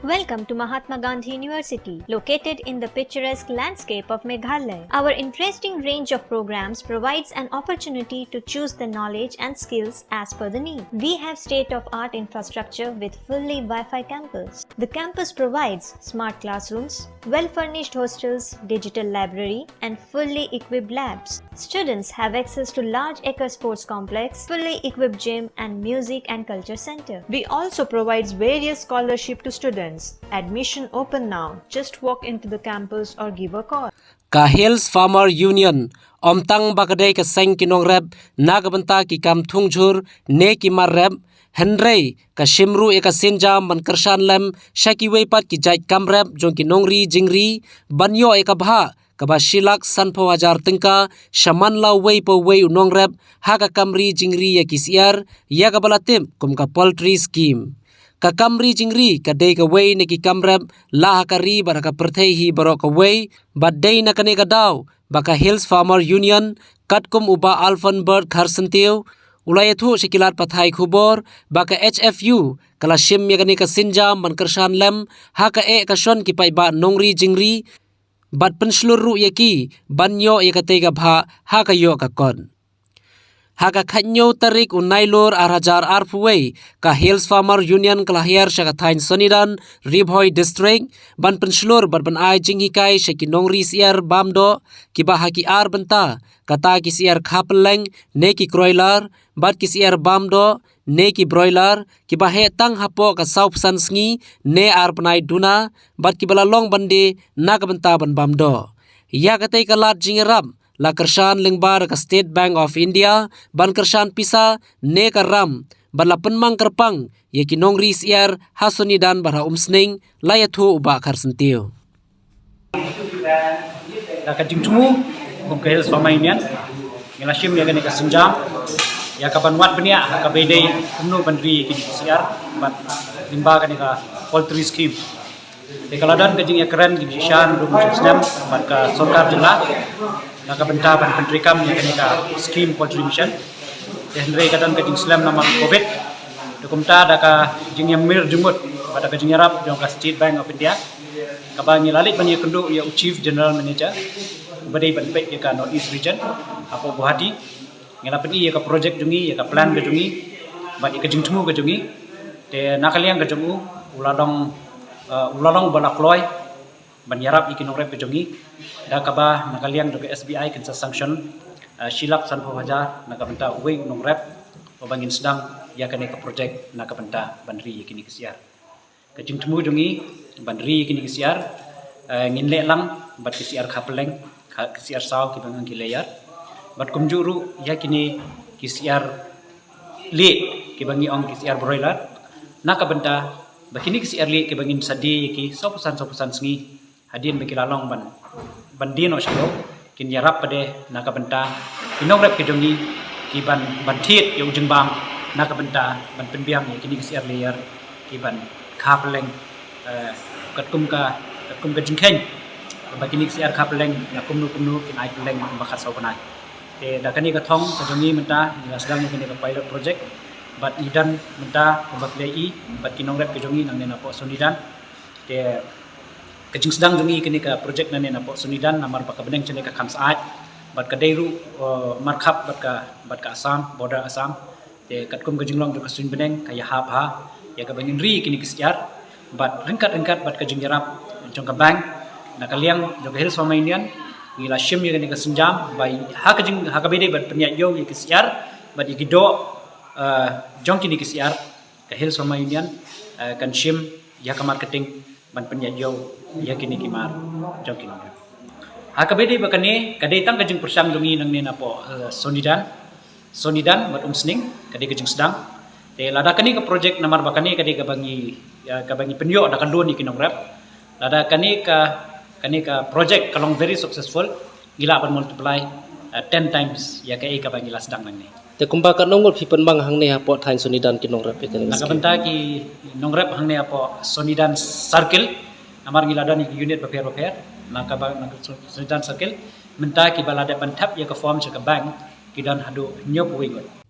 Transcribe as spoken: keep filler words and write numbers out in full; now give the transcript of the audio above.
Welcome to Mahatma Gandhi University, located in the picturesque landscape of Meghalaya. Our interesting range of programs provides an opportunity to choose the knowledge and skills as per the need. We have state-of-art infrastructure with fully Wi-Fi campus. The campus provides smart classrooms, well-furnished hostels, digital library, and fully equipped labs. Students have access to large acre sports complex, fully equipped gym, and music and culture center. We also provides various scholarship to students. Admission open now. Just walk into the campus or give a call. Ka Hills Farmer Union ym tang ba ka dei ka seng ki nongrep na ka bynta ki kam thung jhur ne ki mar rep, hynrei ka shim ruh ïa ka sienjam ban kyrshan lem sha kiwei pat ki jait kam rep jong ki nongri jingri ban ïoh ïa ka bhah kaba shi lak sanphew hajar tyngka sha man la uwei pa uwei u nongrep ha ka kam ri jingri ïa ki syiar, ïa kaba la tip kum ka poultry scheme. Ka kam ri jingri ka dei kawei na ki kam rep la ha ka ri bad ha ka pyrthei hi baroh kawei, bad dei na kane ka daw ba ka Hills Farmer Union, katkum u Bah Alfonbert Kharsyntiew, u la ïathuh sha ki lad pathai khubor ba ka H F U ka la shim ïa kane ka sienjam ban kyrshan lem ha ka eh ka shon ki paidbah nongri jingri, bad pynshlur ruh ïa ki ban ïoh ïa katei ka bhah ha ka ïoh ka kot. Ha ka khathynñiew tarik u Nailur ar hajar arphew wei, ka Hills Farmer Union ka la hiar sha ka thaiñ Sonidan, Ri Bhoi District, ban pynshlur bad ban ai jinghikai sha ki nongri syiar bam doh kiba ha ki ar bynta, kata ki syiar kha pylleng ne ki kroilar, bad ki syiar bam doh ne ki broilar, kiba heh tang hapoh ka sawphew san sngi ne ar bnai duna, bad kiba la long ban die na ka bynta ban bam doh. Ïa katei ka lad jingïarap la kyrshan lyngba da ka State Bank of India ban kyrshan pisa ne ka ram, bad la pynmang kyrpang ïa ki nongri syiar ha Sonidan bad ha Umsning, la ïathuh u Bah Kharsyntiew. Da ka jingthmu kum ka Hills Farmer Union, ngi la shim ïa kane ka sienjam ïa ka ban wad bniah ha kaba ïadei kumno ban ri ïa ki syiar bad lyngba kane ka poultry scheme. Te ka la don ka jingïakren ki bishar ruh ki snem bad ka sorkar jylla na ka bynta ban pyntreikam ïa kane ka scheme poultry mission. Te hynrei ka don ka jingslem namar covid. Te kumta da ka jingïamir jingmut bad da ka jingïarap jong ka State Bank of India, kaba ngi la leit ban ïakynduh ïa u Chief General Manager uba dei ban peit ïa ka North East Region hapoh Guwahati. Ngi la pyni ïa ka project jong ngi, ïa ka plan ka jong ngi bad ïa ka jingthmu ka jong ngi. Te na ka liang ka jong u, u la long, uh, u la long ba la kloi ban ïarap ïa ki nongrep ka jong ngi, da kaba na ka liang jong ka S B I kin sa sanction, uh, shi lak sanphew hajar na ka bynta uwei u nongrep, uba ngin sdang ïa kane ka project na ka bynta ban ri ïa kine ki syiar. Ka jingthmu jong ngi ban ri ïa kine ki syiar, eh, ngin leh lang bad ki syiar kha pylleng, kha, ki syiar saw kiba ngi ong ki layer. Bad kumjuh ruh ïa kine ki syiar lieh kiba ngi ong ki syiar broiler. Na ka bynta ba kine ki syiar lieh kiba ngin sa die ïa ki sawphew san sawphew san sngi, hadien ba ki la long ban, ban die noh sha ïew, kin ïarap pat de na ka bynta ki nongrep ki jong ngi, ki ban, ban thied ïa u jingbam na ka bynta ban pynbiang ïa kine ki syiar layer ki ban kha pylleng, eh, katkum ka, katkum ka jingkheiñ ba kine ki syiar kha pylleng na kumno kumno kin ai pylleng kumba khatsaw bnai. Te da kane ka thong ka jong ngi mynta ngi la sdang ïa kane ka pilot project bad ngi don mynta kumba phi la ïohi bad ki nongrep ki jong ngi nangne napoh Sonidan. Te ka jingsdang jong ngi kane ka project nangne napoh Sonidan namar ba ka bneng jong ngi ka kham syaid bad ka dei ruh, eh, markhap bad ka, bad ka Assam, border Assam. Te katkum ka jinglong jong ka suiñ bneng ka ïahap ha ïa kaba ngin ri kine ki syiar bad ryngkat ryngkat bad ka jingïarap jong ka bank, na ka liang jong ka Hills Farmer Union ngi la shim ïa kane ka sienjam ba ha ka jing, ha kaba ïadei bad pynïaid ïew ïa ki syiar bad ïa ki doh, eh, jong kine ki syiar, ka Hills Farmer Union, eh, kan shim ïa ka marketing ban pynïaid ïew ïa kine ki mar jong ki nongrep. Ha kaba ïadei bad kane ka dei tang ka jingpyrshang jong ngi nangne napoh, eh, Sonidan, Sonidan bad Umsning ka dei ka jingsdang. Te lada kane ka project namar ba kane ka dei kaba ngi, eh, kaba ngi pynïoh da ka loan ïa ki nongrep. Lada kane ka, kane ka project ka long very successful, ngi lah ban multiply, eh, ten times ïa kaei kaba ngi la sdang nangne. Te kumba katno ngut phi pynbang hangne hapoh thaiñ Sonidan ki nongrep ïa kane? Na ka bynta ki nongrep hangne hapoh Sonidan Circle, namar ngi la don ïa ki unit bapher bapher, na kaba, na ka Sonidan Circle mynta kiba la dep ban thep ïa ka form sha ka bank ki don haduh hynñiewphew wei ngut.